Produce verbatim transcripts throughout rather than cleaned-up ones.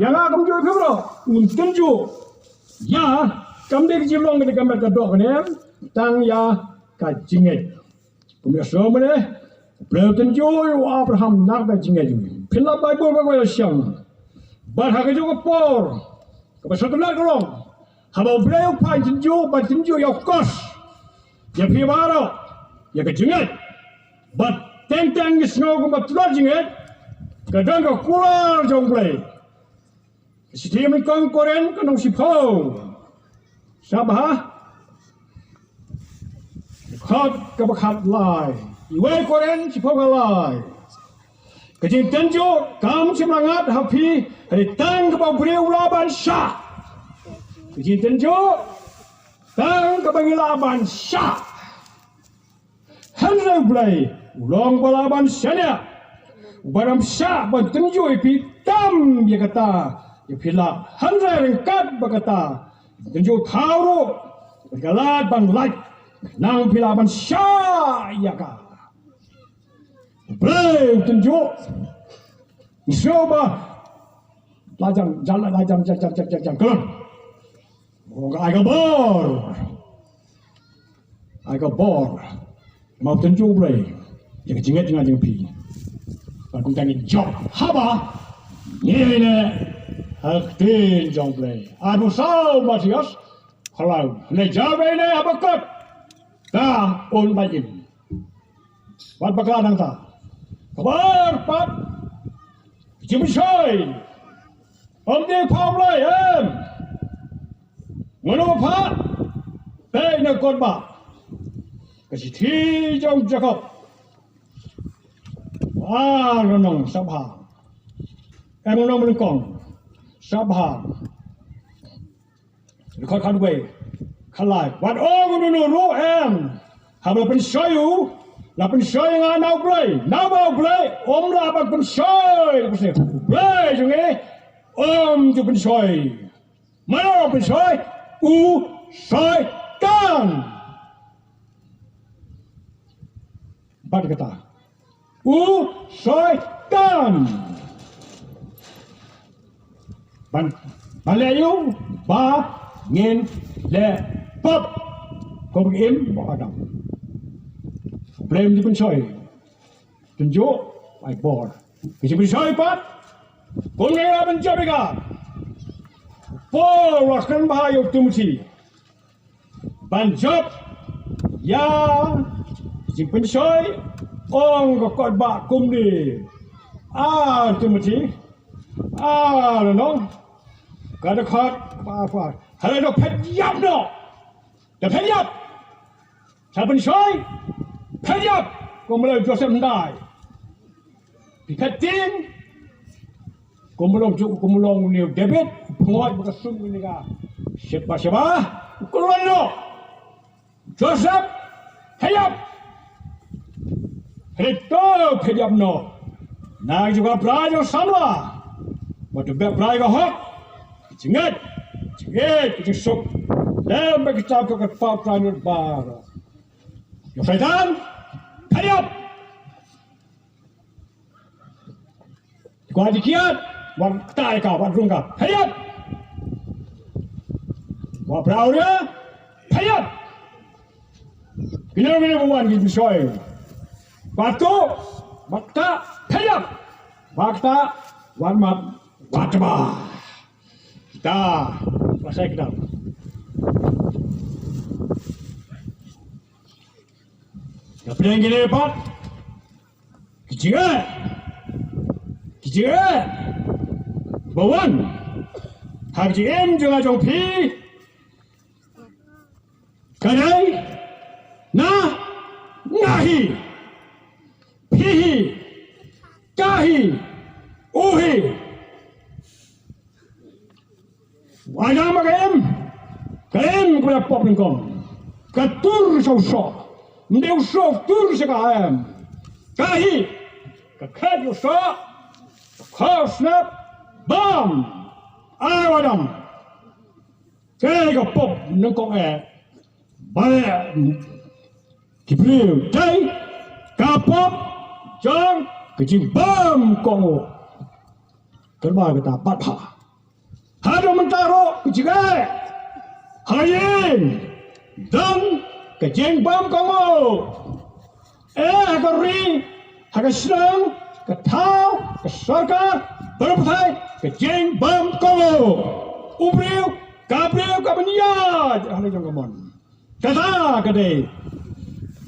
Ïa nga kumjuh ïa phi baroh, un tynjuh ïa kam dei ka jinglong kane ka met ka doh kane, tang ïa ka jingngeit. Kumne sngewbha ne, U Blei u tynjuh ïa u Abraham na ka jingngeit. Phin lap Baibl ba ka la shem. Bad ha kajuh ka por kaba sngewtynnat ka long, haba U Blei u phah tynjuh, bad tynjuh ïa u kos, ïa phi baroh, ïa ka jingngeit. Bad teng teng ngi sngew kumba tlot jingngeit, ka don ka kular jong U Blei. Ka shithi nyngkong Korinth ka lynnong shiphew, sha ba ha dkhot kaba khatlai. Iwei Korinth shiphew khatlai. Ka jingtynjuh kam shym la ngat ha phi, hynrei tang kaba u briew u lah ban shah. Ka jingtynjuh tang kaba ngi lah ban shah. Hynrei U Blei u long uba lah ban shaniah, uba ym shah ban tynjuh ïa phi tam ïa kata ïa phi lap, hynrei ryngkat bad kata, tynjuh thaw ruh bad ka lad ban lait, khnang phi lah ban shah ïa ka. U Blei u tynjuh. Ngi sngewbha lajang, jan lajang, jan, jan, jan, jan, jan, khlem. Ong ai ka bor. Ai ka bor. Mo tynjuh U Blei ïa ka jingngeit jong nga jong phi. Bad kumta ngin jop haba ngi ïaineh ha ka ktien jong U Blei. Arphew saw Mathaios, khlaw. Ne jop ïaineh haba kot, ta un ba im. Wat bakla nangta. Kaba ar pat, ka jingpynshoi. Ym dei phah U Blei, em. Mano phah? Peit na ka kot ba, ka shithi jong Jakob, ar lynnong, sha ba ha, em, lynnong ba nyngkong, sha ba ha. Dkhot khatwei, khatlai. Wat ong uno uno ruh, em, haba la pynshoi u, la pynshoi ïa nga na U Blei. Naba U Blei um lah ban pynshoi, la pynshoi. U Blei jong ngi um ju pynshoi. Mano pynshoi? U Soitan. Bad kata, u Soitan. Ban, ban leh ïa u ba ngin leh pop kum u Im bad u Adam. Blei um ju pynshoi. Tynjuh, ai bor. Ki ju pynshoi pat. Kumne la ban jop ïa ka. Paul u la kren bha ïa u Timothi ban jop ïa ka jingpynshoi. Ong ka kot ba kumne, ar Timothi, ar lynnong, ka dkhot ba, ba, hynrei to phet ïap noh. To phet ïap. Sa pynshoi, phet ïap. Kumba la ong u Joseph, ym dei. Phi phet tieng. Kumba la ong ju, kumba la ong une u David, u pyngoid ba ka sum kane ka Bathsheba, u kyllon noh. Joseph, phet ïap. Hynrei to phet ïap noh na ka jubab rai jong samla. Bad to beh rai ka hok, ka jingngeit, ka jingngeit, ka jingsuk lem bad ka kitab ka kyrpad Trai Nongïalam. Ïa u Soitan, phet ïap. Kwah ji kiad, wat ktah ïa ka, wat rung ka, phet ïap. Wat pra awria, phet ïap. Kine kine ba wan ki pynshoi. Wat tuh, wat ktah, phet ïap. Wat ktah, wat map, wat tba. Kita, wat sai kita. Ka pdeng kine pat. Ki jingeh, ki jingeh ba wan ha ka jingim jong nga jong phi, ka dei na nga hi, phi hi, ka hi, u hi. U Adam ka im, ka im ka pop nyngkong. Ka tur sha u soh. Ym dei u soh u tur sha ka, em. Ka hi, ka khet u soh. Ka khaw snap, bam. Ai u Adam. Kaei ka pop nyngkong, eh. Ba leh ki briew, dei ka pop jong ka jingbam kohnguh. Kynmaw kata, bat bha. Haduh mynta ruh ka jingeh ha ka ïing don ka jingbam kohnguh. Eh, ha ka ri, ha ka shnong, ka thaw, ka sorkar, baroh pyrthei ka jingbam kohnguh. U briew, ka briew ka ban ïaid ha la jong ka mon. Kata ka dei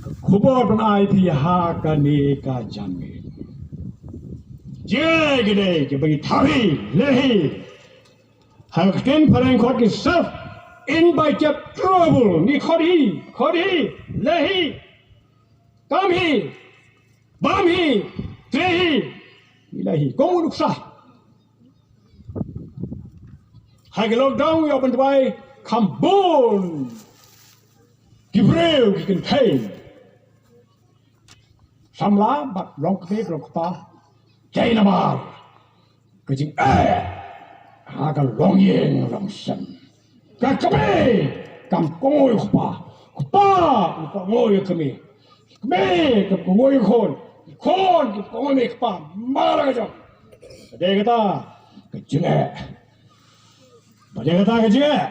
ka khubor ban ai phi ha kane ka janmiet. Jingeh ka dei kaba ngi thaw hi, leh hi. Ha ka ktien phareng khot ki self invited trouble. Ngi khot hi, khot hi, leh hi, kam hi, bam hi, trei hi, ngi leh hi. Kum u nuksa ha ki lockdown ïa ban duwai kham bun ki briew ki kynthei samla bad longkmie longkpa. Dei namar ka jingeh ha ka longïing longsem. Ka kmie kam kohnguh ïa u kpa, u kpa um kohnguh ïa ka kmie, ka kmie kam kohnguh ïa u khun, u khun kam kohnguh ïa u kpa. Mar ka jong ka dei kata ka jingeh. Ba dei kata ka jingeh.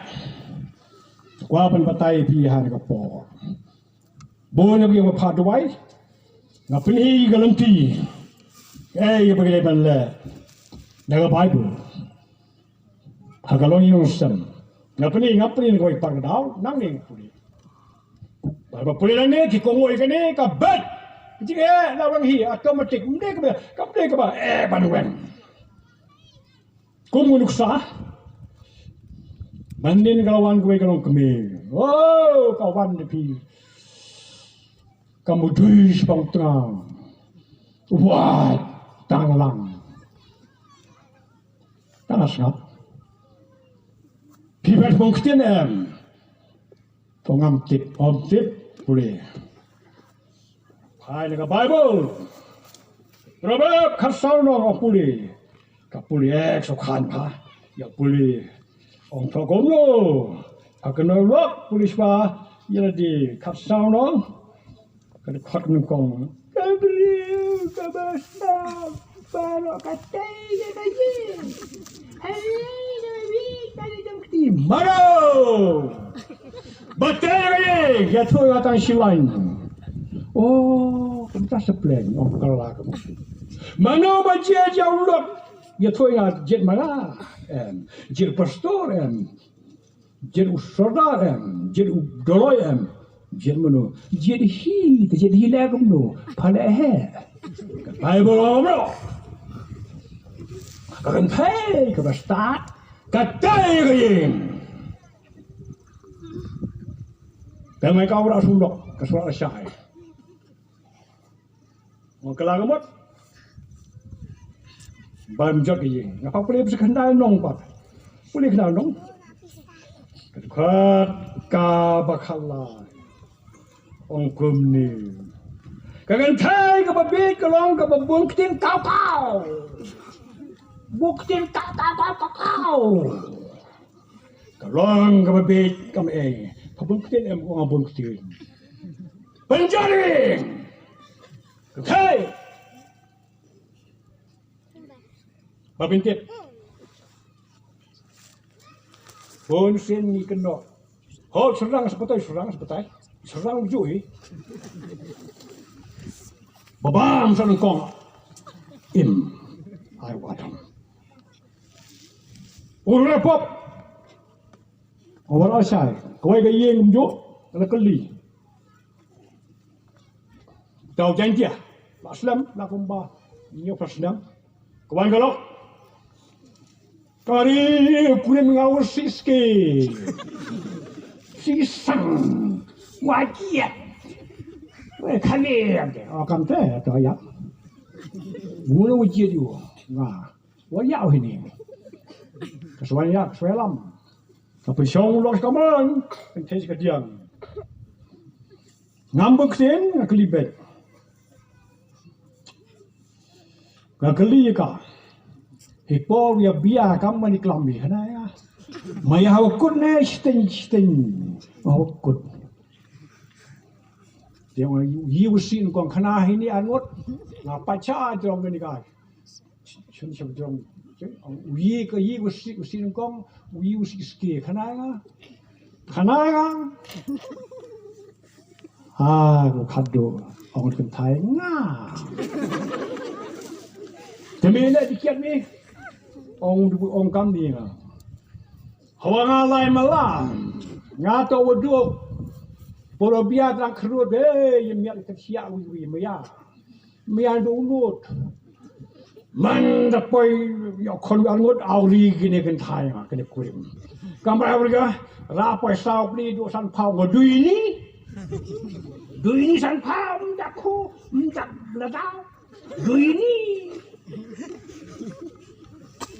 Kwah ban batai ïa phi ha kane ka por. Bun na ki ïing ba phah duwai, nga pyni ka lynti kaei kaba ki dei ban leh na ka Baibl. Ha ka longïing longsem nga pyni, nga pyni na kawei pat ka daw, nangne nga pule. Ba, ba pule nangne ki kohnguh ïa kane ka beit. Ki jingeh la wan hi automatic, ym dei kaba, kam dei kaba eh ban wan. Kum u nuksa, mynnin ka la wan kawei ka longkmie. Oh, ka wan na phi kam u dui shaphang tnga, u wad tang lang. Tang sngap. Phi bad bun ktien em? To ngam tip, ym tip, pule. Phai na ka Baibl. Proverb khatsaw nong, ong pule. Ka pule ek sokhan pha. Ïa pule. Ong to kumno. Ha kano lok pule spa. Ïa lade khatsaw nong. Ka dei khot nyngkong. Ka briew kaba sngap baroh ka tei ïa ka ïing. Hynrei ka briew ka dei jong kti. Mano ba tei ïa ka ïing, ïathuh ïa nga tang shi lain. Oh, kumta sa pleng, ong ka la ka. Mano ba jied ïa u lok, ïathuh ïa nga jied ma nga. Em, jied pastor em. Jied u sordar em, jied u doloi em, jied mano, jied hi, te jied hi leh kumno, pha leh heh. Ka Baibl ong kumno? Ka kynthei kaba stad ka tei ka ïing. Te ngai ka ura sumdok, ka sura shai. Ong ka la ka mut. Ban jot ka ïing. Nga pat pule pisa khyndai nong pat. Pule khyndai nong. Ka dkhot kaba khatlai. Ong kumne. Ka kynthei kaba bieit ka long kaba bun ktien kaw kaw. Bun ktien kaw kaw kaw kaw kaw. Ka long kaba bieit kam ei. Ka bun ktien em, ka bun ktien. Pynjari. Okay. Ba phin tip. Bun sien ngi kynnoh. Ho, syrang sa batai, syrang sa batai. Syrang ju hi. Ba bam sa nyngkong. Im. Ai wa dang. U la pop. Ong wat oi shai, kawei ka ïing kumjuh, ka la kylli. Tau jan jia, la slem, la kumba, ñiew pla snem. Ka wan ka lok. Ka ri, u kren nga u siski. Sisang, wa jied. Wei, kane, o kam te, to ïa. Mula u jied ïa u, nga. Wa ïa u hini. Ka shuwa ïa, ka shuwa lam. Ka pynshong u lok sha kamon, pynthei sha ka diang. Ngam bun ktien, nga kylli beit. Nga kylli ïa ka. Hi por ïa bia kam mani klam ïa hana ïa. Ma ïa hawa kut ne shiteng shiteng. Ma hawa kut. Ïa wa ïa u sin kong khana hini angot. Nga pacha jong kani ka. Shun shun jong. Wi ka yi u si u si kong, wi u si ski khana nga. Khana nga. Ah, ko khadduh ong kynthai nga. Te me ne di kiat ni. Ong du ong kam ni nga. Hawa nga lai mala. Nga to waduk. Poro bia tang khrut de yem yak tek siak wi wi maya. Maya do unut. Man da poi yo khon ar ngut awri kine kynthai nga kine kurim. Kam ra awri ga ra poi saw pli do san phaw ngo dui ni. Dui ni san phaw mdak khu mdak la daw. Dui ni.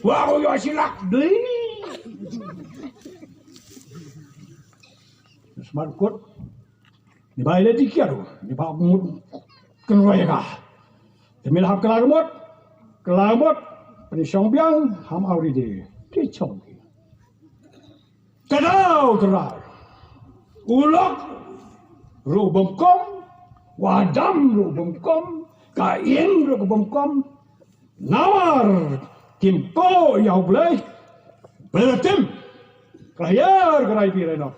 Wa ko yo silak dui ni. Smart kot. Ni bai le di kiaru ni ba mut. Kan roi ka. Te mil hap kala mut. Kala mut. Pani shong biang ham awri de. Ti chong ki. Ka daw trai. U lok ruh bym kom. Wa dam ruh bym kom. Ka im ruh bym kom. Namar kim koh ïa U Blei. Blei tim. Ka hiar ka rai bi rai no.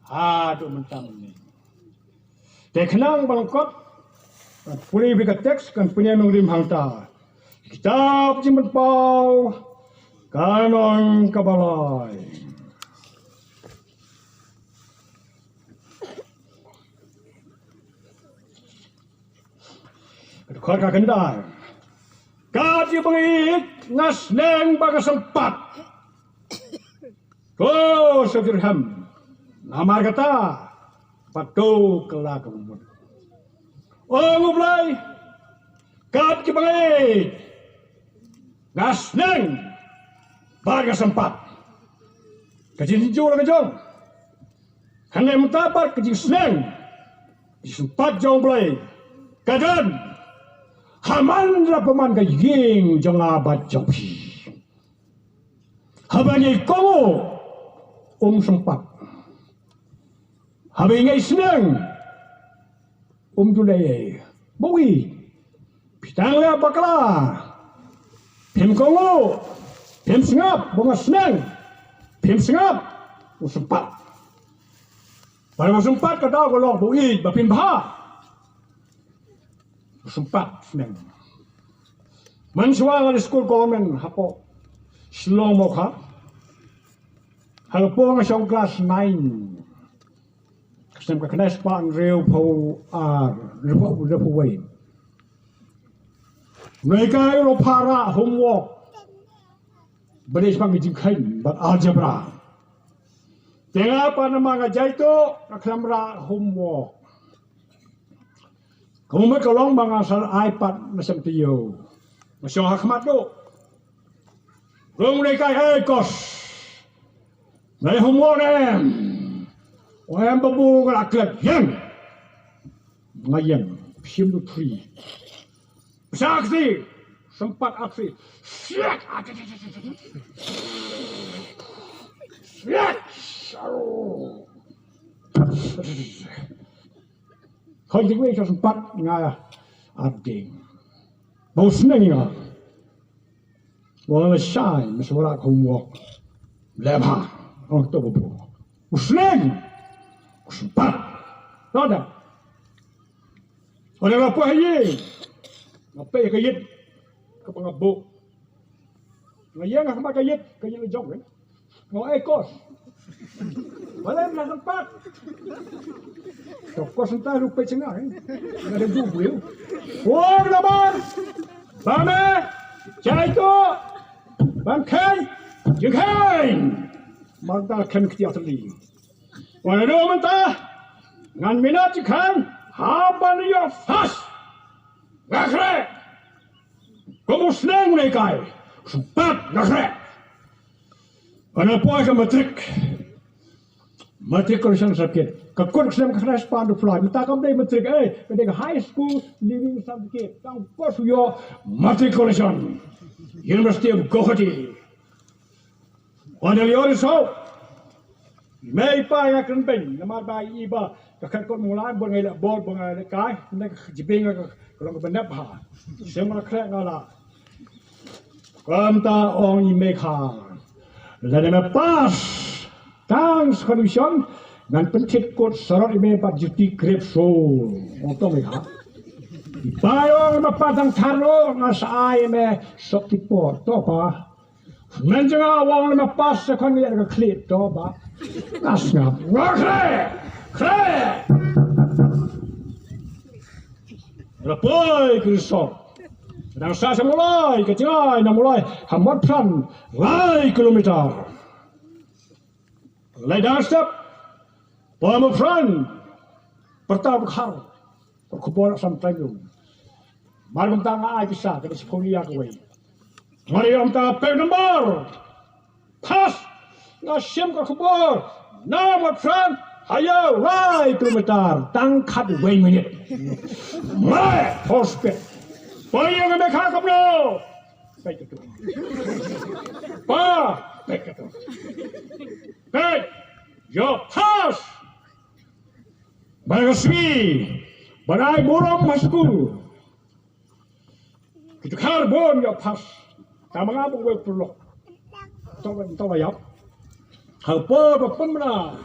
Haduh mynta mynne. Te khnang ba lyngkot, kan pule beit ka teks, kan pule nongrim hangta. Kitab Jingpynpaw, kanon kaba lai. Ka dkhot ka khyndai. Kat ïa ba ngi ïeit nga sneng ba nga sympat. Ko Sir Abraham, namar kata, pat to kylla ka mut. Ong U Blei, kat ki bangeit, nga sneng, bad nga sympat. Ka jingjur ka jong, hangne mynta pat ka jingsneng, ka jingsympat jong U Blei, ka don, ha man la pynman ka ïing jong nga bad jong phi. Haba ngi kohnguh, um sympat. Haba ngi sneng, um ju leh ei ei. Ba wi, phi tang leh bakla. Phim kohnguh, phim sngap, ba nga sneng. Phim sngap, um sympat. Ba nga sympat ka daw ka long ba wi, ba phin bha. Sympat sneng. Man shuwa nga skul government hapoh Shillong Mawkhar. Hapoh nga shong class nine. Ka snem ka khyndai spah hynriewphew ar, hynriewphew, hynriewphew wei. Ngi kai ruh para homework. Ba dei sha ka jingkheiñ bad algebra. Te nga pat namar nga jai to nga khlem rah homework. Ka mut ka long ba nga sa ai pat na shem taïew. Nga shong ha khmat duh. Rung dei kai ei kos. Nai homework em. O em babu nga la klet ïeng. Nga ïeng. Shim du tri. Sa aksi. Sympat aksi. Siak. Siak. Khoi ding wei sympat nga ap ding. Ba u sneng nga. Wala shai, masa wala ka homework. Leh bha. Ong to babu. U sneng. U sympat. Rada. Ora nga poi ha ïing. Nga peit ka ïit. Kaba nga buh. Nga ïeng ha khmat ka ïit, ka ïit la jong, eh. Nga ong, eh, kos. Balei me la sympat? Ka kos mynta ruh peit sha nga, eh. Nga dang duh briew. Ong namar ba me jai to ban kheiñ jingkheiñ. Mynta kheiñ kti atli. Wan ado mynta ngan minot jingkheiñ ha ban ïoh first. Nga khreh. Kum u sneng u dei kai. U sympat nga khreh. Nga poi ka matric. Matriculation certificate. Ka kut ka snem ka khreh spah hynriewphew lai. Mynta kam dei matric ei. Ka dei ka high school leaving certificate. Tang kos u ïoh matriculation. University of Guwahati. Wan da ïoh result. Mei pa nga kren beiñ namar ba i ba ka khat kot mula bor ngai la bor bor ngai la kai ne ka jibing ka ka long ka benep ha. Sem la khreh nga la. Kumta ong i Mekha, lada me pass tang sa condition, ngan pynthit kut sarot ïa me bad juti krep shuh. Ong to Mekha. I pa ong me pass tang thar noh, nga sa ai ïa me sop tipor. To pa. Mynta nga ong me pass sa kon ïa ka khlieh to ba. Nga sngap. Nga khlieh. Khlieh. Nga poi ka resort. Dang sa sa Mawlai, ka jngai na Mawlai ha Mawphran lai kilometer. Lai dang step. Poi Mawphran. Pyrta Bukhar. Ka khubor sam tang. Mar kumta nga ai pisa ka dei shiphew nia kawei. Mar ïa kumta pek number. Pass. Nga shim ka khubor. Na Mawphran ha ïa lai kilometer tang khatwei minit. Mai first pet. Poi ïa nga Mekha kumno. Pek ka tu. Pa. Pek ka tu. Pek. Ïoh pass. Ba nga sngi ban ai burom ha skul. Ki dkhar bun ïa pass. Tang ma nga bun wei pyrlok. To ba to ba ïap. Ha por ba pynbna.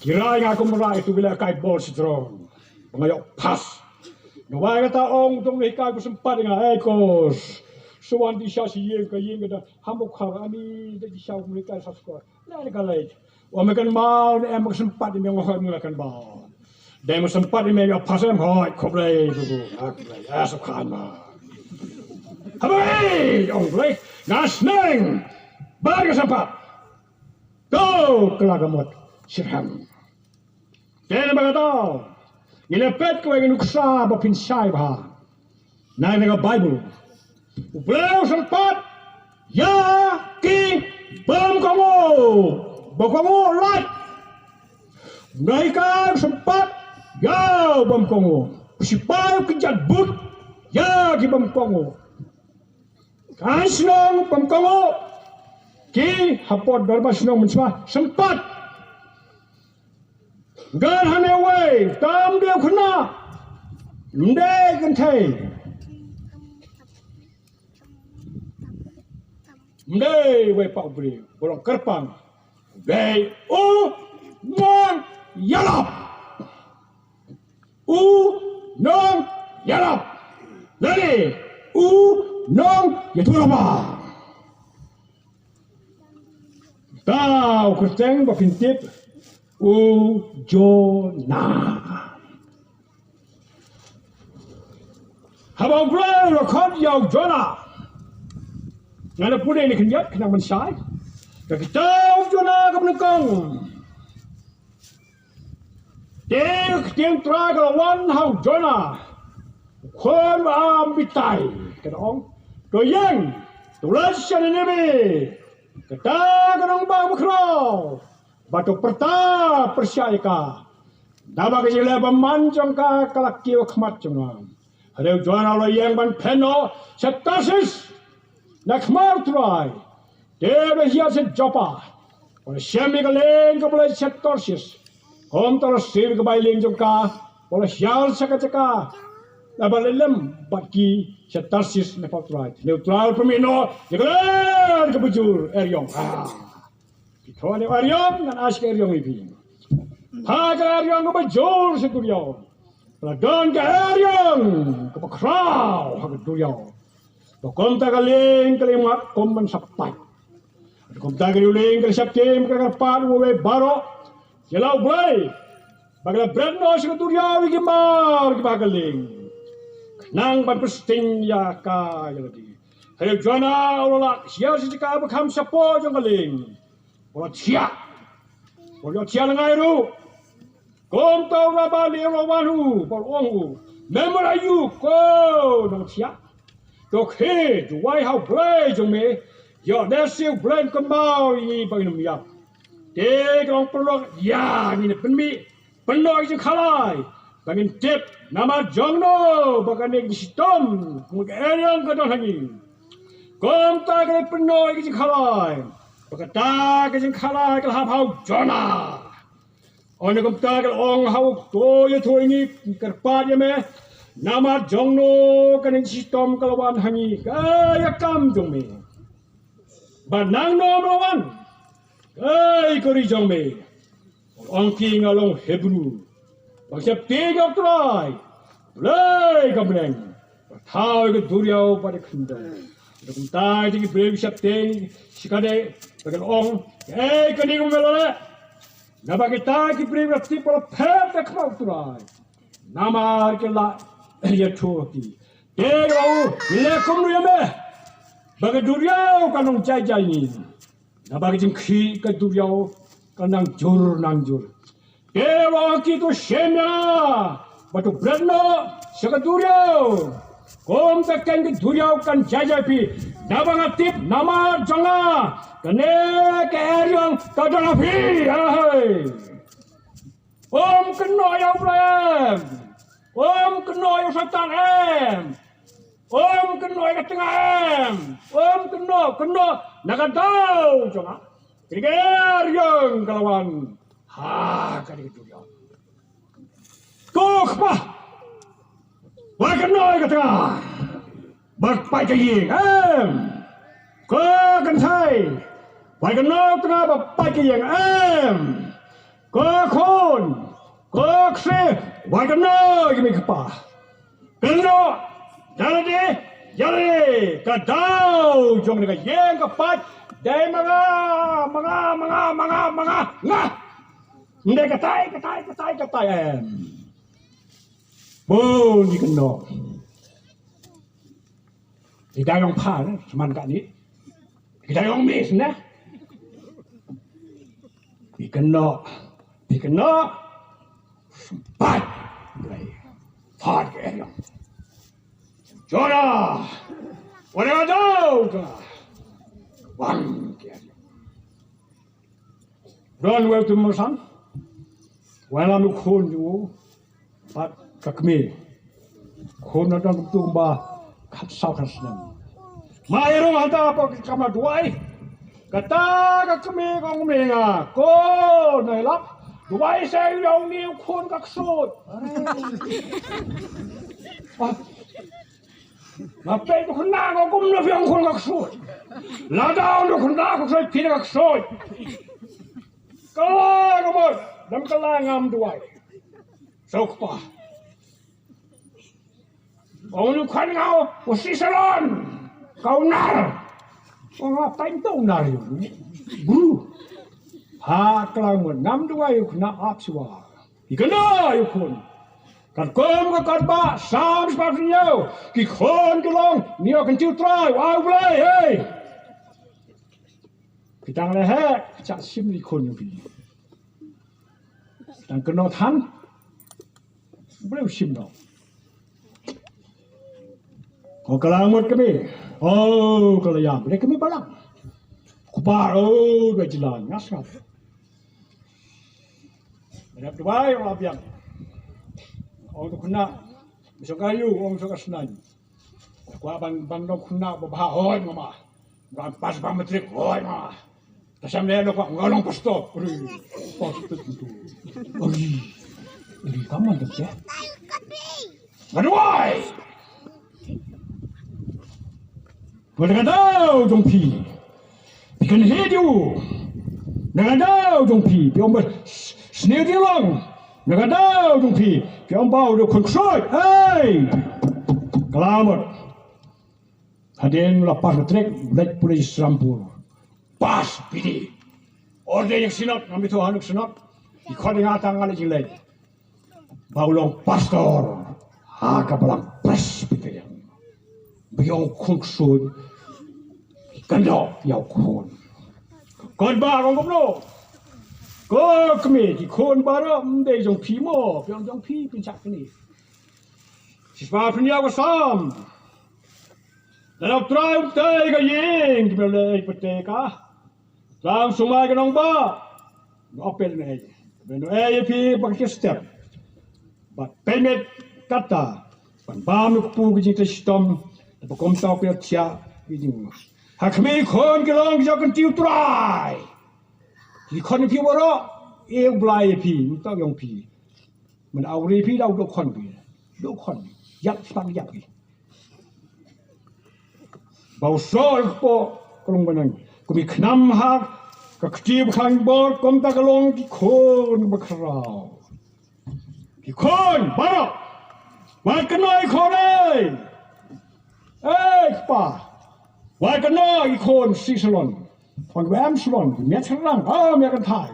Ki rai nga kum rai tu ba la kai bol shitrom. Ba nga ïoh pass. Nga wai kata ong tang ne kai ba sympat nga, eh kos. Sa wan dei sha shi ïing ka ïing ka da. Hamba khar ani dei sha kum ne kai sa skor. Leh ka leh. Wa me kynmaw ne em ka sympat me, nga hoi me la kynmaw. Dei me sympat me ïa pass em, hoi khublei tu tu. Ah, khublei. Ah, sukhan ma. Haba ei ong Blei, nga sneng. Ba ka sympat. To ka la ka mut. Shirham. Te na ba ka to. Ngi la peit kawei ka nuksa ba phin shai bha. Na, na ka Baibl. U Blei u sympat ïa ki bym kohnguh, bym kohnguh lait. U Blei u sympat ïa u bym kohnguh. U sipai u kjat but ïa ki bym kohnguh. Ka shnong bym kohnguh. Ki hapoh dorbar shnong mynshuwa sympat. Ngan hangne wei, tam dei u khynnah. Ym dei kynthei. Ym dei wei pat u briew, ba long kyrpang. Dei u nongïalap. U nongïalap. Lane u nongïathuhlypa. Tang u kyrteng ba phin tip, u Jonah. Haba u Blei u la khot ïa u Jonah. Nga la pule ïa kane ka khyndiat khnang ban shai. Ka kitab u Jonah kaba nyngkong. Te ka ktien Trai ka la wan ha u Jonah, u khun ba Amitai, ka da ong, to ïeng, to leit sha Ninibe, kata ka nongbah bakhraw, bad to pyrta pyrshah ïa ka. Naba ka jingleh bymman jong ka ka la kiew ha khmat jong nga. Hynrei u Jonah u la ïeng ban phet noh sha Tarsis na khmat u Trai. Te u la hiar sha Joppa. U la shem ïa ka lieng kaba leit sha Tarsis. Kumta u la siew ïa ka bai lieng jong ka. U la hiar sha ka jaka. Naba leit lem bad ki sha Tarsis na khmat u Trai. Te u Trai u la pynmih noh ïa ka lieng kaba jur eriong. Ah. Ki thon ïa eriong, ngan ai shi eriong ïa phi. Ha ka eriong kaba jur sha duriaw. Ba la don ka eriong kaba khraw ha ka duriaw. Ba kumta ka lieng ka la ïa mad kum ban sa pait. Ba kumta ka riewlieng ka la sheptieng, ka la kyrpad ïa uwei baroh. Ïa la U Blei. Ba ka la bret noh sha ka duriaw ïa ki mar kiba ha ka lieng. Khnang ban pynsting ïa ka ïa lade. Hynrei u Jonah u la leit hiar sha jaka ba kham shapoh jong ka lieng. U la thiah. U la thiah lyngngai ruh. Kumta u Rabbi u la wan ha u, bad u ong ha u, me mut aïu ko nongthiah? To khie, duwai ha U Blei jong me, ïoh lehse U Blei un kynmaw ïa ngi ba ngin ym ïap. Te ka long pynlong ïa ngi, ne pynmih, pynnoh ïa ki jingkhalai ba ngin tip namar jongno ba kane ka jingshitom kum ka eriong ka don ha ngi. Kumta ka la pynnoh ïa ki jingkhalai, ba kata ka jingkhalai ka la hap ha u Jonah. Ynda kumta ka la ong ha u, to ïathuh ïa ngi, ngi kyrpad ïa me, Namar jongno kane ka shitom ka la wan ha ngi, ka ïa kam jong me? Ba nangno me la wan, ka ïa ka ri jong me? Ong ki, nga long Hebru. Ba sheptieng ïa U Trai, U Blei ka bneng, ba thaw ïa ka duriaw bad ka khyndew. Kumta te ki briew ki sheptieng shikatdei, ba kin ong, ei, kane kumno me la leh? Naba kita ki briew ki la tip ba la phet da khmat U Trai, namar ki la ïathuh ha ki. Te u ong, ngi leh kumno ïa me ba ka duriaw kan long jai jai ïa ngi? Naba ka jingkhih ka duriaw ka nang jur nang jur. Te u ong ha ki, to shim ïa nga bad to bret noh sha ka duriaw. Kumta kein ka duriaw kan jai jai ïa phi. Naba nga tip namar jong nga kane ka eriong ka don ha phi. Ahei. Um kynnoh ïa U Blei em. Um kynnoh ïa u Soitan em. Um kynnoh ïa ka tnga em. Um kynnoh, kynnoh na ka daw jong nga. Kane ka eriong ka la wan ha kane ka duriaw. Ko kpa, wat kynnoh ïa ka tnga ba pait ka ïing em. Ko kynthei, wat kynnoh ïa ka tnga ba pait ka ïing em. Ko khun, ko ksiew, wat kynnoh ïa ka kmie kpa. Kynnoh ïa lade, ïa lade, ka daw jong kane ka ïing ka pait dei ma nga, ma nga, ma nga, ma nga, ma nga, nga. Ym dei katai, katai, katai, katai em. Bun ki kynnoh. Ki dang ïong pha ne, sman kane. Ki dang ïong mis ne. Ki kynnoh, ki kynnoh. Sympat. Blei. Phat ki eriong. Jona. Wan ïa ka daw ka. Wan ki eriong. Don wei u tymmen basan. Wan lam u khun jong u bad ka kmie. Khun na don kumba khatsaw khatsnem. Ma ïa rung hangta hapoh ka kamra duwai. Kata ka kmie ka ong, me nga, ko nai lap, duwai sa ïa une u khun ka ksuid. Nga peit u khynnah, nga ong kumno phi ong khun ka ksuid? Lada u khynnah ka ksuid, phi ka ksuid. Ka la ka mut, dang ka la ngam duwai. Suk pa. Ong u khun nga, u sih salon. Ka u nar. Ong nga, pynto u nar ïa u. Bru. Ha ka la mut ngam duwai u khynnah ap siwa. Ki kynnoh ïa u khun. Katkum ka katba Salm shispah hynñiew, ki khun ki long, ngi ïoh kynti U Trai, wa U Blei, hei. Ki tang leh heh, ka shah shim ïa ki khun ïa phi. Tang kynnoh than. U Blei u shim noh. Ko ka la mut kmie. Oh, ka la ïam. Dei kmie balang. Kpa, oh, dei jylla, ngas ngas. Dep duwai ong la biang. Ong tu khynnah. Misong ka yu, ong misong ka snaiñ. Kwah ban, ban long khynnah ba bha, hooid mama. Ban pass ba matric, hooid mama. Ta shem leh lo kwah nga long pastor. Uri, pastor tu. Uri. Uri, kaman tu ya. Nga duwai. Wat na ka daw jong phi, phi kynhih ïa u. Na ka daw jong phi, phi ong ba s-, sniew dei long. Na ka daw jong phi, phi ong ba u dei u khun ksuid. Hei! Ka la mut. Hadien la pass matric, u leit pule sha Serampore. Pass B D. Ordain ïa ka synod, ngam ithuh hano ka synod. Ki khot ïa nga tang nga leit jingleit. Ba u long pastor ha ka balang Presbyterian. Ba ïa u khun ksuid kan dei ïa u khun. Kot ba ong kumno? Ko kmie, ki khun baroh ym dei jong phi mo, phi ong jong phi pynshah kane. Shispah pynïaw ka Salm. Lada U Trai um tei ka ïing, ki mem leh ei pat tei ka? Tang sumar ka nongbah, nga peit ne ei. Peit ne ei ïa phi ba ki step. Bad peit met kata ban bam ïa u kpu ka jingtrei shitom. Te ba kumta u peit thiah ïa jing. Ha khmih khun ki long ki jong kynti U Trai. Ki khun ïa phi baroh, e U Blei ïa phi, um tang ïong phi. Mynta u ri phi da u duk khun phi. Duk khun. Ïap spak ïap ki. Ba u soh ka poh ka long ba nang. Kum i khnam ha ka kti ba khang bor kumta ka long ki khun ba khraw. Ki khun baroh. Wat kynnoh i khun ei. Ei kpa. Wat kynnoh i khun shi salon. Pang ba em salon. Miat sarang. Oh miat kan thai.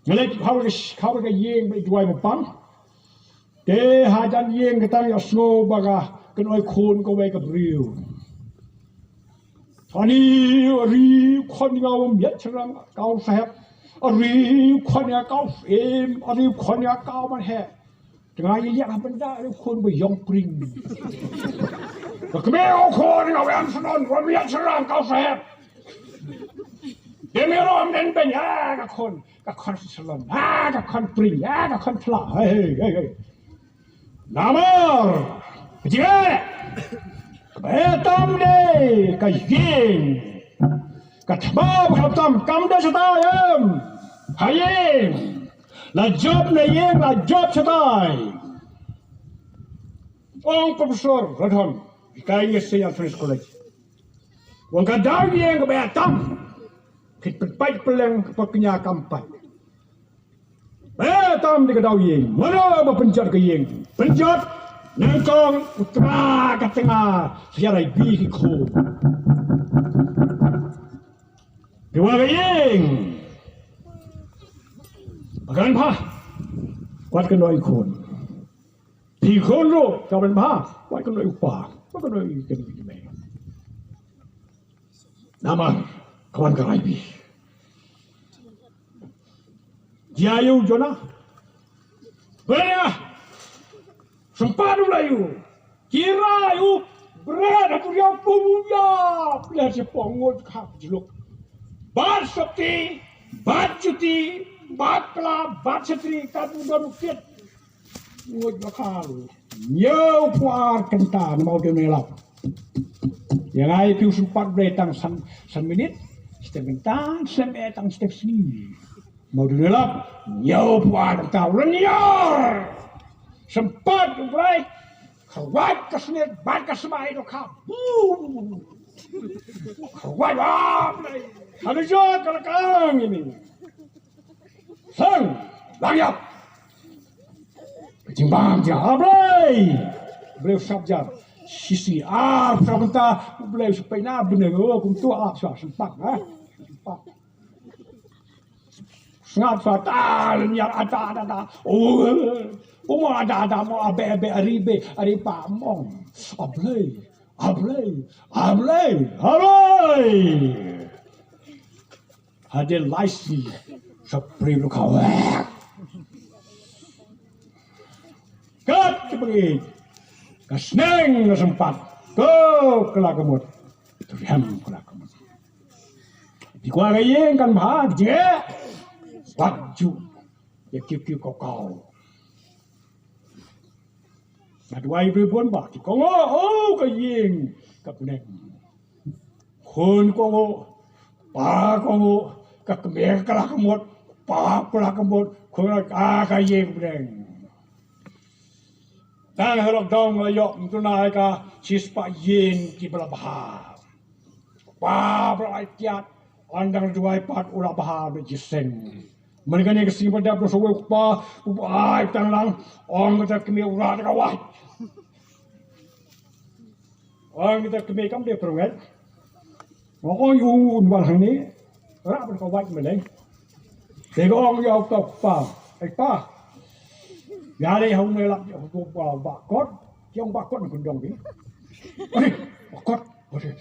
Nga leit khaw ka, khaw ka ïing ba i duwai ba pang. Te hajan ïing ka tang ïa sngew ba ka kynnoh khun kawei ka briew. Ani, ari khun nga u miat syrang kaw sahep. Ari khun nga kaw fim, ari khun nga kaw man he. Tengah i liak ha benda ari khun ba yong pring. Ka kmie u khun nga u em snon, u miat syrang kaw sahep. Demi rom den ben ya ka khun. Ka khon salon, ah, ka khon pring, ah, ka khon thla. Hey, hey, hey, hey. Namar, ka jingeh. Ka ba tam de, ka ïing. Ka thma ba ka tam, kam da shatai em. Ha ïing. La jop na ïing, la jop shatai. Ong Professor Radhon, ka ngi Saint Alphonsus College. Wan ka daw ïing ka ba tam. Kit pynpait pynleng ka paknya kam pat. Ba tam di ka daw ïing. Mano ba pynjot ka ïing. Pynjot nyngkong u tnga ka tnga. Siar ai bi ki khun. Ki wa ka ïing. Ba kan pha. Wat ka noi khun. Phi khun ruh ka ban bha, wat ka noi u pa, wat ka noi u kynnoh u mei. Namar ka wan ka rai bi. Jia yu Jonah. Bria. Sympat u la yu. Kira yu. Bria da tu yu pum ya. Bria se pong ngut khap jluk. Bat sopti, bat juti, bat pla, bat setri, kat u don u kit. Ngut bakal. Ñiew pua ar kynta na mau dune lap. Yang ai piu sempat bre tang san, san minit. Setengah kynta, sem eh tang setengah sini. Mau dune lap. Ñiew pua ar kynta ulan ñior. Sempat bre. Kawat ka snit bat ka smai do ka. Kawat wa bre. Ada jo ka la kang ini. Sang, lang ïap. Jingbam jia, ah, Blei. Blei u sap jar. Sisi, ah, u sap bynta. Blei u sap na bynta, oh, kum tu, ah, sa, sempak, ah. Sempak. Sngap sa, ta, lynñiar, ah, ta, ta, ta. Oh, oh, mo, ah, ta, ta, mo, ah, be, be, ari, be, ari, pa, mong. Ah, Blei. Ah, Blei. Ah, Blei. Ah, Blei. Hadien lai sngi sa pyrshah ka wek. Kat ka pyrshah ka sneng ka sempat. Ko ka la ka mut. Riam ka la ka mut. Di kwah ka ïing kan bha jingeh. Wat ju. Ïa kiew kiew kaw kaw. Nga duwai bri bun ba ki kohnguh, oh, ka ïing ka bneng. Khun kohnguh, pa kohnguh, ka kmie ka la ka mut, pa ka la ka mut, khun ka, ah, ka ïing bneng. Tang ha lockdown nga ïoh mynta na ka shispah ïing kiba la bha. Pa ba la ai tiat, ynda nga duwai pat u la bha da jiseng. Mynta kane ka sngi ba dep da sawei u kpa, u ba ai tang lang, ong kata kmie u rah da ka wait. Ong kata kmie kam dei pyrnget. Ong ong u un wan hangne, rah da ka wait mynta. Te ka ong ïa u kpa, ai pa. Ïa dei ha u ne lap ïa u ba, ba kot, ïa u ba kot na kyndong ni. Ai, ba kot, ba kot.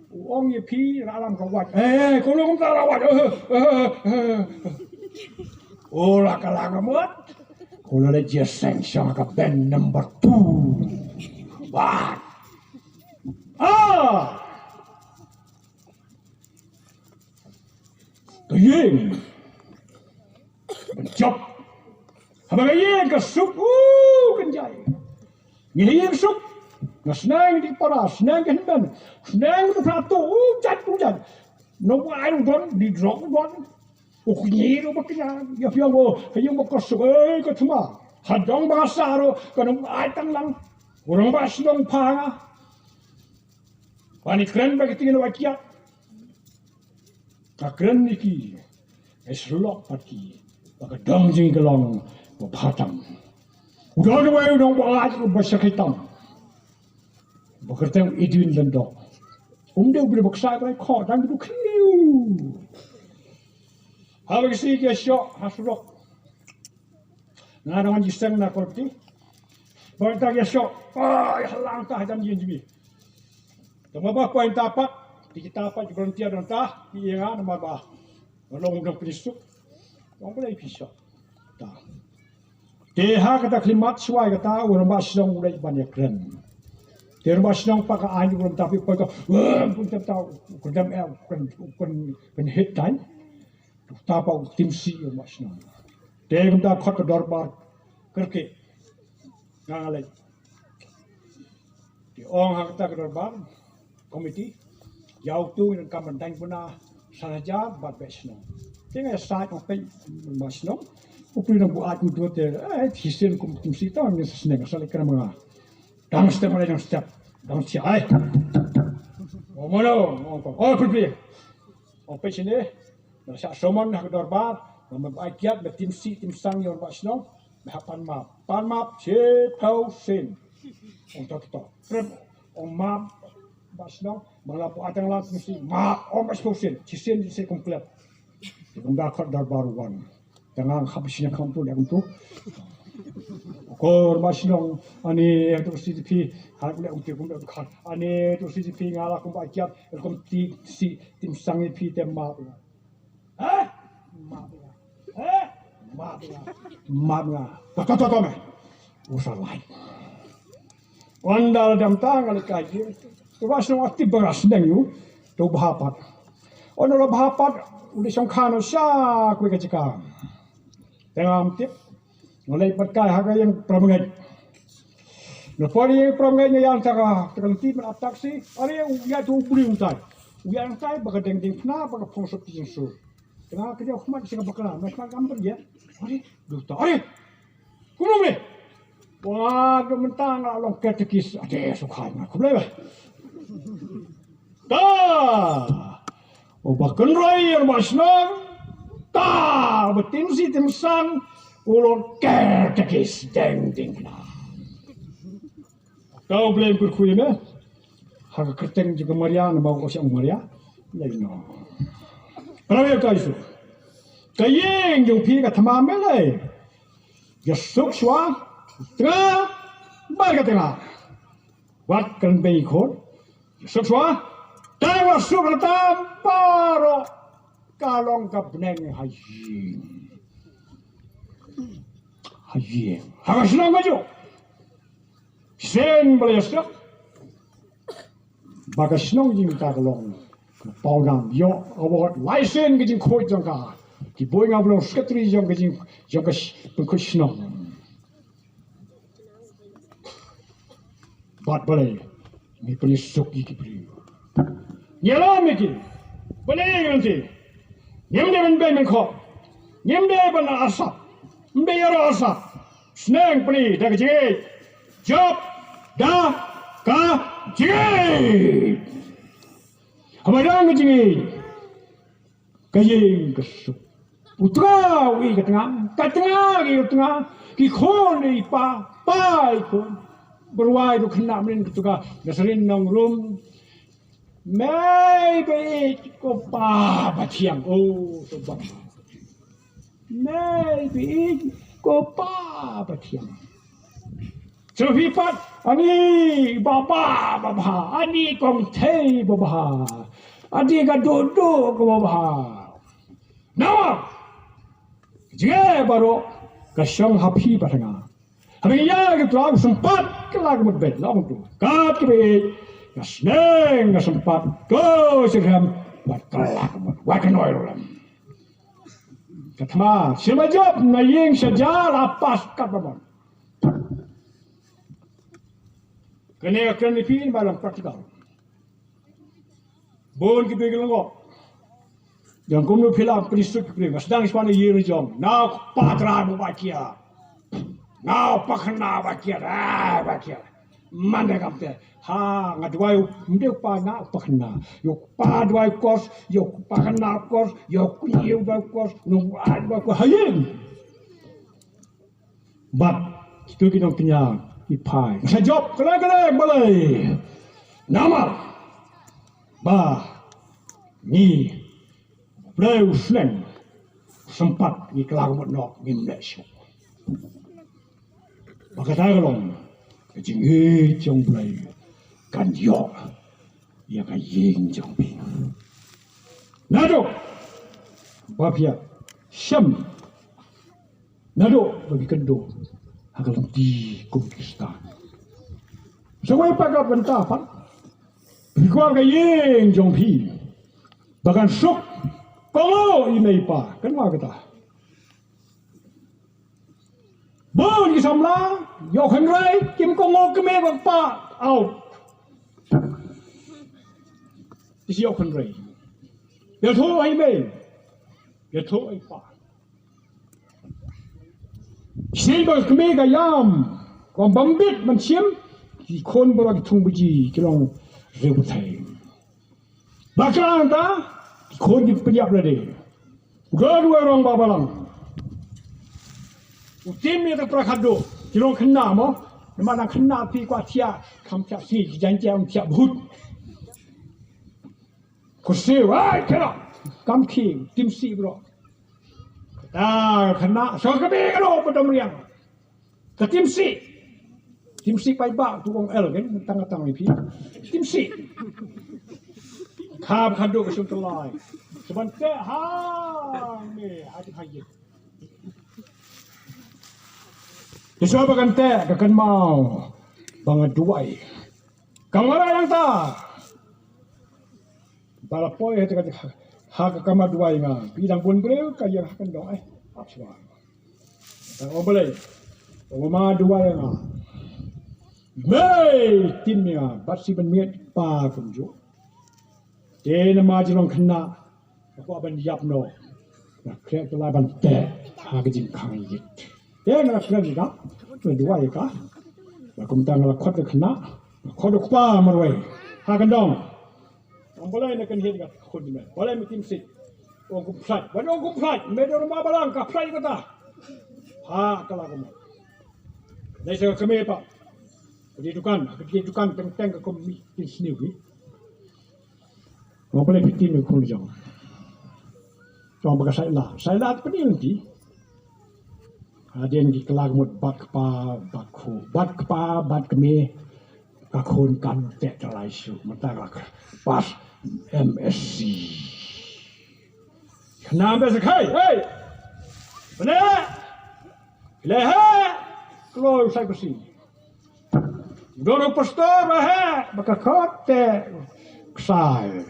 U ong ïa phi, rah lam ka wait. Eh, ko long ka la wait. Eh, eh, eh, eh. O la ka la ka mut. Ko la le jia seng shong ka ben number two. Wah. Ah. Ka ïing. Ka jop. Haba ka ïing ka suk, uh, kan jai. Ngi ïing suk. Nga sneng di para, sneng di hynmen. Sneng di pra to, uh, jat, uh, jat. No ai u don, di drok u don. U kñi u ba kñi, ïa phi ong, ka ïing ba ka suk, eh, ka thma. Ka dong ba nga sah ruh, ka dong ba ai tang lang. U rangbah shnong pha nga. Ba ni kren ba ki ting ba kiat. Ka kren ni ki. Ai slok pat ki. Ba ka dong jing ka long ba pha tam. U dong wei u dong ba ai ba sa ki tam. Ba kyrteng Edwin Landok. Um dei u bri ba ksai ba ko dang du khliu. Haba ki si ki shoh ha surok. Nga dang ji seng na korti. Ba ta ki shoh. Ai halang ta hajan yin jimi. Tama ba ko ta pat. Ti kita pat ki volunteer dang ta. Ki nga na ma ba. Long dang pini suk. Long boleh pi shoh. Ta. Te ha kata khlimat shuwa kata u rangbah shnong u dei ban ïakren. Te rangbah shnong pa ka aiñ u rangbah tapi pa ka, "Wah, kun tem tau, kun tem eh, kun, kun, kun hit time." Ta pa u tim si u rangbah shnong. Te kumta khot ka dorbar kyrkieh. Nga nga leit. Te ong ha kata ka dorbar komiti, ïa utu ngi donkam ban dang puna san hajar bad beh shnong. Te nga ïa sait ong peit beh shnong. U pli nang buaid utu te, eh, hi sien kum kum sita ngi sa sneng sa leh kena menga. Dang step, dang step, dang step ai. O mano, ong ko. O pli pli. Ong peit sini. Ba sa somon ha ka dorbar, ba me ba kiat, ba tim si tim sang ïa u rangbah shnong, ba hap pan map. Pan map, shiphew sien. Ong to to. Prep, ong map, ba shnong, ba la buaid tang lang tim si, map, ong ba shiphew sien, shisien shisien kum klep. Te kum da khot dorbar wan. Tang ang hap shisien kham tu, da kum tu. Ko rangbah shnong, ani, eh, tu si phi, ha, kum da kum tu, kum da kum tu. Ani, tu si phi, nga la kum ba kiat, kum ti, si, tim sang ïa phi, te map. Eh? Map nga. Eh? Map nga. Map nga. To, to, to, to, me. U sa lai. Wan da la dam ta nga leit ka ïing. To ba shnong ati ba nga sneng ïa u. To bha pat. Wan da la bha pat. U dei shong kha na sha kawei ka jaka. Te ngam tip. Nga leit pat kai ha ka ïing pramngai. Na por ïing pramngai nga ïa ta ka, ta ka lynti ban ap taxi. Are u ïa tu u briew tai. U ïa tai ba ka deng ding khna ba ka phong sop ti jingsur. Te nga ka ïa khmat sha ka bakla, nga khmat kam ba ïa. Are, du ta. Are. Kumno me? Wa, du mynta nga long katekis. Ade, sukhai nga. Kumno ba? Ta! Uba kynroi ïa u rangbah shnong, ta! Uba tim si tim sang, u long katekis deng ding na. Ta u blem kyrkhu ïa me, ha ka kyrteng jong ka Maria, namar u ong Maria, lei no. Para ïa ka Jisu. Ka ïing jong phi ka thma me lei. Ïa suk shuwa, tnga, bad ka tnga. Wat kan bei khot. Suk shuwa. Tang wa suk na tam paro. Ka long ka bneng ha ïing. Ha ïing. Ha ka shnong ka ju. Sen bala ya suk. Ba ka shnong jing ta ka long. Pau nam yo award license ka jingkhuid jong ka. Ki boi nga blong secretary jong ka jing jong ka sh-, pynkhoi shnong. Bad balei ngi pynïasuk ïa ki briew. Ngi ïalam ïa ki. Balei ngi lynti. Ngim dei ban beiñ ban khop. Ngim dei ban arsap. Ngim dei ïaroh arsap. Sneng pyni da ka jingïeit. Jop da ka jingïeit. Haba dang ka jingïeit. Ka ïing ka suk. U tnga u ïeit ka tnga, ka tnga ka ïeit u tnga, ki khun ïeit pa, pa ïeit khun. Bad rwai ruh khynnah mynnin ka tnga, na syriem nongrum. Mei ba ïeit ko Pa ba thiang, oh, to bang. Mei ba ïeit ko Pa ba thiang. Sngewbha pat, ani baba babha, ani kong thei babha, ani ka dodo ka babha. Nawa, jngai baroh, ka shong ha phi bad nga. Haba ïa ka trai sympat, ka la ka mut bet long tu. Kat ka beit, ka sneng ka sympat, ko sirhem, bad ka la ka mut, wa ka noi rulam. Ka thma, sima jop, na ïing sha jar, la pas kat ba mon. Kane ka kren ïa phi ba long practical. Bun ki briew ki lyngngoh. Jong kumno phi la pynïasuk ki briew. Nga sdang shuwa na ïing jong. Na patra mo ba kia. Nga u pakhynnah ba kiar, eh, ba kiar. Mane kam te. Ha, nga duwai u, ym dei u pa nga u pakhynnah. Ïa u pa duwai kos, ïa u pakhynnah kos, ïa u kñi duwai kos, nong ai duwai kos. Ha ïing. Bad kito ki nongkñia ki phai. Sa jop kane kane balei. Namar ba ngi briew sneng sympat ngi khlad mut noh ngim leh shuh. Ba kata ka long ka jingïeit jong Blei kan ïoh ïa ka ïing jong phi. Naduh ba phi ïa shem naduh ba phi kynduh ha ka lynti kum Khristan. Sa wei pat ka bynta pat phi kwah ka ïing jong phi ba kan suk kohnguh i mei i pa. Kynmaw kata. Bun ki samla ïoh hynrei kim kohnguh kmie bad kpa. Out. Ki ïoh hynrei. Ïathuh ha i mei. Ïathuh ha i pa. Shisien ba kmie ka ïam, ka bam bit ban shim, ki khun baroh ki thung baji ki long riewpyrthei. Ba khlem da ki khun ki pynïap lade. U don uwei u rangbah balang. U tim ïa ka para khadduh, ki long khynnah mo. Namar nang khynnah phi kwah thiah, kam thiah sngi, ki jan thiah, um thiah bhut. Ko siew, ai, kena. Kam khie, tim sih bro. Ah, khynnah, so ka bi ka lo, ba dom riang. Ka tim sih. Tim sih paidbah, tu ong el, kan, tang tang ni phi. Tim sih. Khap khadduh ka sum telai. Saban te ha, me, ha tim ha ye. Te so ba kan te, ka kynmaw. Ba nga duwai. Ka nga la nangta. Ba la poi ha ka, ha ka kamra duwai nga. Phi dang bun briew ka ïeng ha kyndong, eh. Ap shuwa. Tang ong balei. Ong ma duwai nga. Mei tim ïa nga. Bad shi bynmiet pa kumjuh. Te namar jong khynnah. Nga kwah ban ïap noh. Nga khreh te la ban teh ha ka jingkhang ïit. Te nga la kren ïa ka, nga duwai ïa ka. Ba kumta nga la khot ïa ka khynnah, nga khot ïa u kpa marwei. Ha kyndong. Ong balei na kynhied ka khun jong me. Balei me tim sih. Ong kum phlait. Balei ong kum phlait. Me dei u rangbah balang ka phlait kata. Ha ka la kumta. Dei sa ka kmie pa. Ka dei dukan, ka dei dukan teng teng ka kum mi tin sniew ni. Nga pynleit phi tim ïa ka khun jong. Jong ba ka Saila. Saila te pynleit lynti. Hadien ki khlad mut bad kpa, bad khu, bad kpa, bad kmie. Ka khun kan teh te lai shuh. Mynta ka la pass M S C. Khynnah ba sa khai, hei. Bane. Lehe. Kloi sai basi. Don u pastor ba heh, ba ka khot te ksai.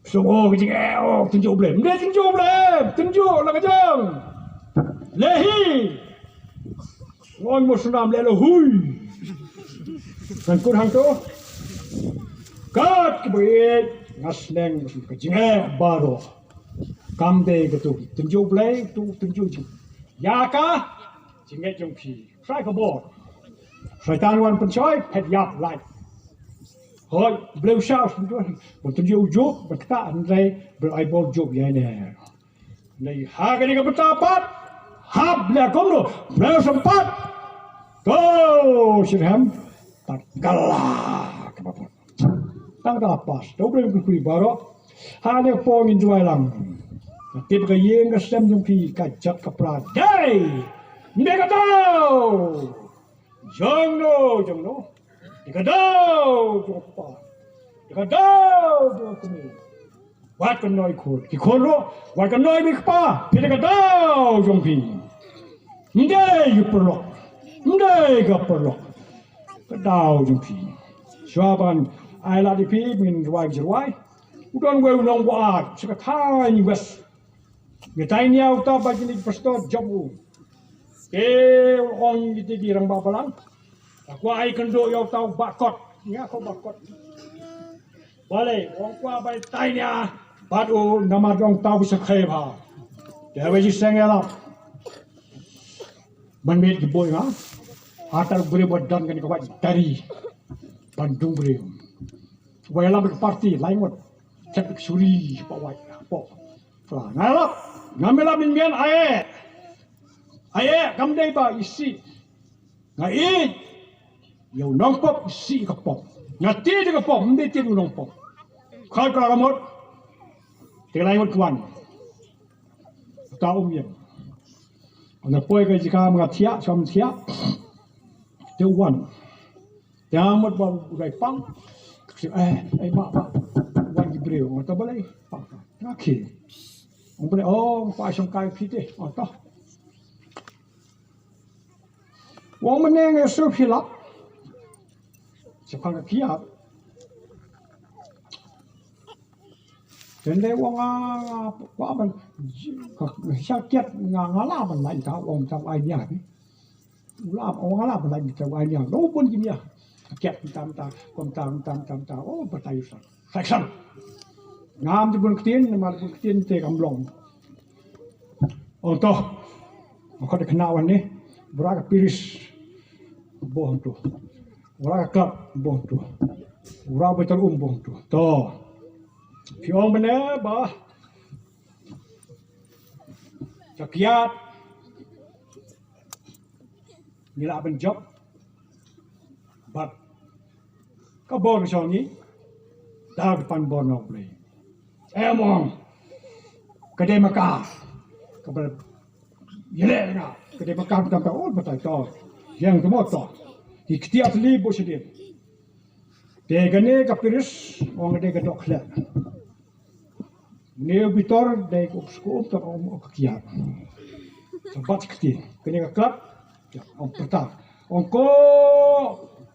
Song o ka jingeh o, tynjuh Blei. Mdei tynjuh Blei, tynjuh la ka jong. Lehi. Ngong mo sunam le lo hui. Kan kut hangto. Kat ki bait, nga sneng ka jingeh baroh. Kam dei ka tu, tynjuh Blei, tu tynjuh jing. Ïa ka, jingeh jong phi. Trai ka bor. Soitan wan pynshoi, phet ïap lait. Hoi, Blei u sha, ban tynjuh u Job, ban kata, hynrei, Blei ai bor Job ïa ne. Hynrei, ha kane ka bynta pat, hap leh kumno, Blei u sympat. Ko, shirhem, ta kala, ka bapot. Tang da la pass. Da u Blei u kyrkhu ïa baroh. Hangne pong in duwai lang. Tip ka ïing ka sem jong phi ka jot ka pra. Dei. Mbe ka daw. Jong no, jong no. Dei ka daw jong pa. Dei ka daw jong kmie. Wat ka noi khun. Ki khun ruh. Wat ka noi mi kpa. Phi dei ka daw jong phi. Mdei ka paralok. Mdei ka paralok. Ka daw jong phi. Shuwa ban ai lad ïa phi, ngin rwai, ngin rwai. U don wei u nongbuaid, sa ka thaiñ West. Ngi thaiñ ïa uta ba jingïeit pastor jop u. Te u ong ïa kito ki rangbah balang. Nga kwah ai kynduh ïa uta u Bah Kot. Nga kwah Bah Kot. Balei, u ong kwah ban thaiñ ïa. Bad u namar u ong uta u ba sa khie bha. Te ba ji seng ïalap. Ban met ki boi nga. Hatar briew ba don kane ka wait tari ban dung briew. Wai lam ka parti lai ngot. Chat ka suri pa wai po. Nga lap, nga me lap min mian ae. Ae kam dei ba isi. Nga i. Yow nongpop isi ka pop. Nga ti ka pop, mbe ti nongpop. Kal ka mot. Te lai ngot kwan. Ta um yem. Ana poi ka jikam nga thiah, chom thiah. Te wan. Te amot ba u dai pang. Eh, eh, ma, ma. Wan ki briew, ngata balai. Pang. Okay. Ong balai, oh, pa shong kai pite. Oh, to. Wong meneng e su hilap. Sepang ka kiap. Tende wong a, wa ban, ka, ka kiat nga, nga la ban lai ta, wong ta ai nia ni. Ula, wong nga la ban lai ta ai nia. Lo pun ki nia. Kiat tam ta, kom tam, tam, tam, ta. Oh, batai usan. Sai san. Ngam di bun ktien, ma di bun ktien te kam long. Ong to. Ong khot khna wan ni. Bra ka piris. Boh tu. Bra ka klap. Boh tu. Bra betul um boh tu. To. Phi ong bene ba. Ka kiat. Ngi la ban jop. Bad ka bor ka shong ngi. Da ka pan bor na U Blei. Em ong. Ka dei ma ka. Ka ba yele nga. Ka dei ma ka tam ta ot batai to. Yang ka mo to. Ki ktiat li bo shadien. Te kane ka piris ong dei ka dok khlek. Une u bitor dei ko ko ta ong ka kiat. Ka bat kti. Kane ka klap. Ong pyrta. Ong ko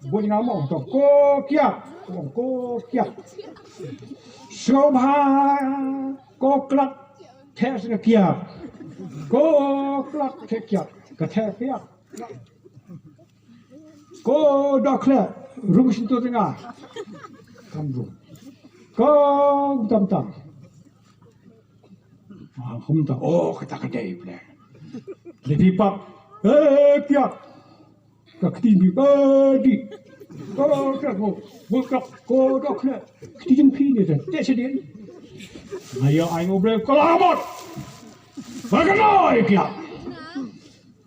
bun ngam ong to ko kiat. Ong ko kiat. Sngewbha ko klap. Theh sngewkiat. Ko klap theh kiat. Ka theh kiat. Ko dok khleh, rung shin tu tengah. Kam rung. Ko tam tam. Ah, kum tam. Oh, kata ka dei ple. Lepi pap. Eh, piak. Ka kti bi ka di. Ko dok, ko, ko dok, ko dok khleh. Kti jing pi ni te. Te sedin. Ayo, ayo, ble, ko lamot. Ba ka noi, piak.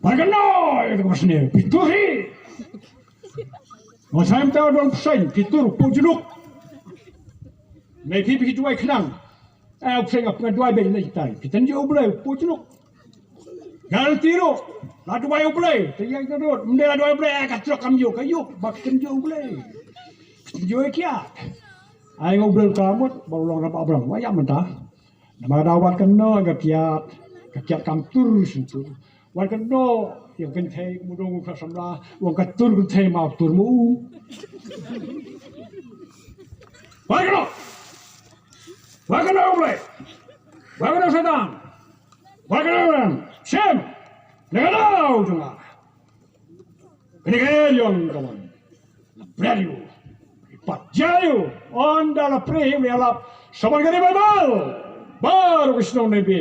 Ba ka noi, ka sne, pi tur hi. Mo saim ta don psain, pi tur, pu junuk. Me pi pi duai khnang. Eh, psain ap ngan duai ben lei tai. Pi tan jo blai, pu junuk. Gal tiro, la duai blai, te yang ka dot. Mde la duai blai, eh, ka trok kam jo, ka jo, ba pi tan jo blai. Pi tan jo kia. Ai ngo blai ka mot, ba long ra ba blang, wa ya menta. Namar da wat kano ka kiat, ka kiat kam tur shin tur. Wat kano ïa kynthei mudong ka samla, wan ka tur kynthei ma tur mu. Wat kano. Wat kano Blei. Wat kano Satan. Wat kano Ram. Shem. Nagano jong nga. Kane ka eriong ka mon. Bret ïa u. Pat ïa u. Ynda la pyrshah ïa u ïalap. Shaban ka ri Baibl. Baroh ki shnong ne bi.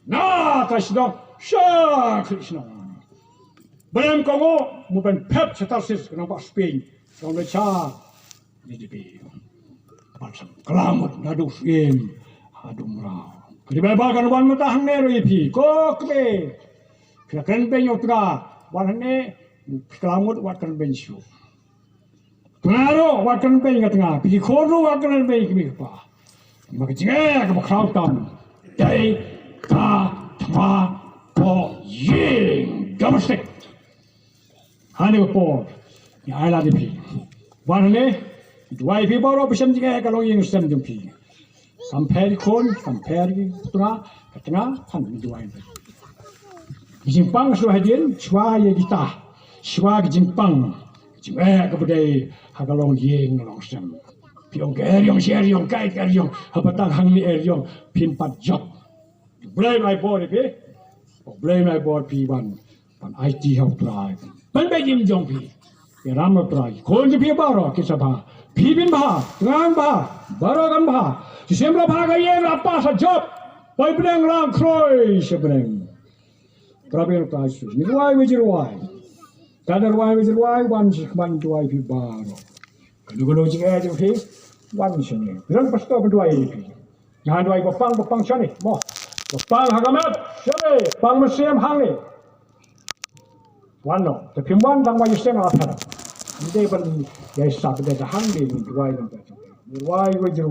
Na ka shnong. Sha ka shnong. Ba lem ka ngo. Mo ban pep sha Tarsis ka nongbah Spain. Ka nongbah sha. Ni di pi. Pat sam klamut naduh syiem haduh mraw. Ka ri Baibl kan wan mynta hangne ruh ïa phi. Ko kbe. Phi la kren beiñ ïa u tnga. Wan hangne phi klamut wat kren beiñ shuh. Tnga ruh wat kren beiñ ka tnga. Phi ki khun ruh wat kren beiñ ki kmie ki kpa. Ma ka jingeh kaba khraw tam. Dei ka thma poh ïing domestic. Hangne ka por ngi ai lad ïa phi. Wan hangne duwai ïa phi baroh ba shem jingeh ka longïing sem jong phi. Kam pher ki khun, kam pher ki tnga, ka tnga, kan duwai. Ki jingpang shuwa hadien, shuwa ïa kita, shuwa ki jingpang, ki jingeh kaba dei ha ka longïing longsem. Phi ong ka eriong shi eriong, ka eriong, haba tang hangne eriong, phin pat jop. Blei nai bor ïa phi. Blei nai bor phi wan. Ban aiti ha U Trai. Ban beit im jong phi. Ïa ram U Trai. Khun jong phi baroh ki sngewbha. Phi phin bha. Tnga bha. Baroh kan bha. Shisien la bha ka ïing la pas ha jop. Poi bneng la khroi sha bneng. Para bangeit, ngi duwai, ngi duwai, ngi duwai. Tang da duwai, ngi duwai, wan sha khmat, ngi duwai ïa phi baroh. Kano kano jingeh jong phi, wan shane. Phi don pastor ba duwai ïa phi. Ngan duwai ba pang, ba pang shane mo. Ba pang ha ka met shane, pang mynsiem hangne. Wan noh, te phim wan tang ba ïaseng ha thara. Ym dei ban ïa sah, dei da hangne, ngi duwai ngi duwai, ngi duwai.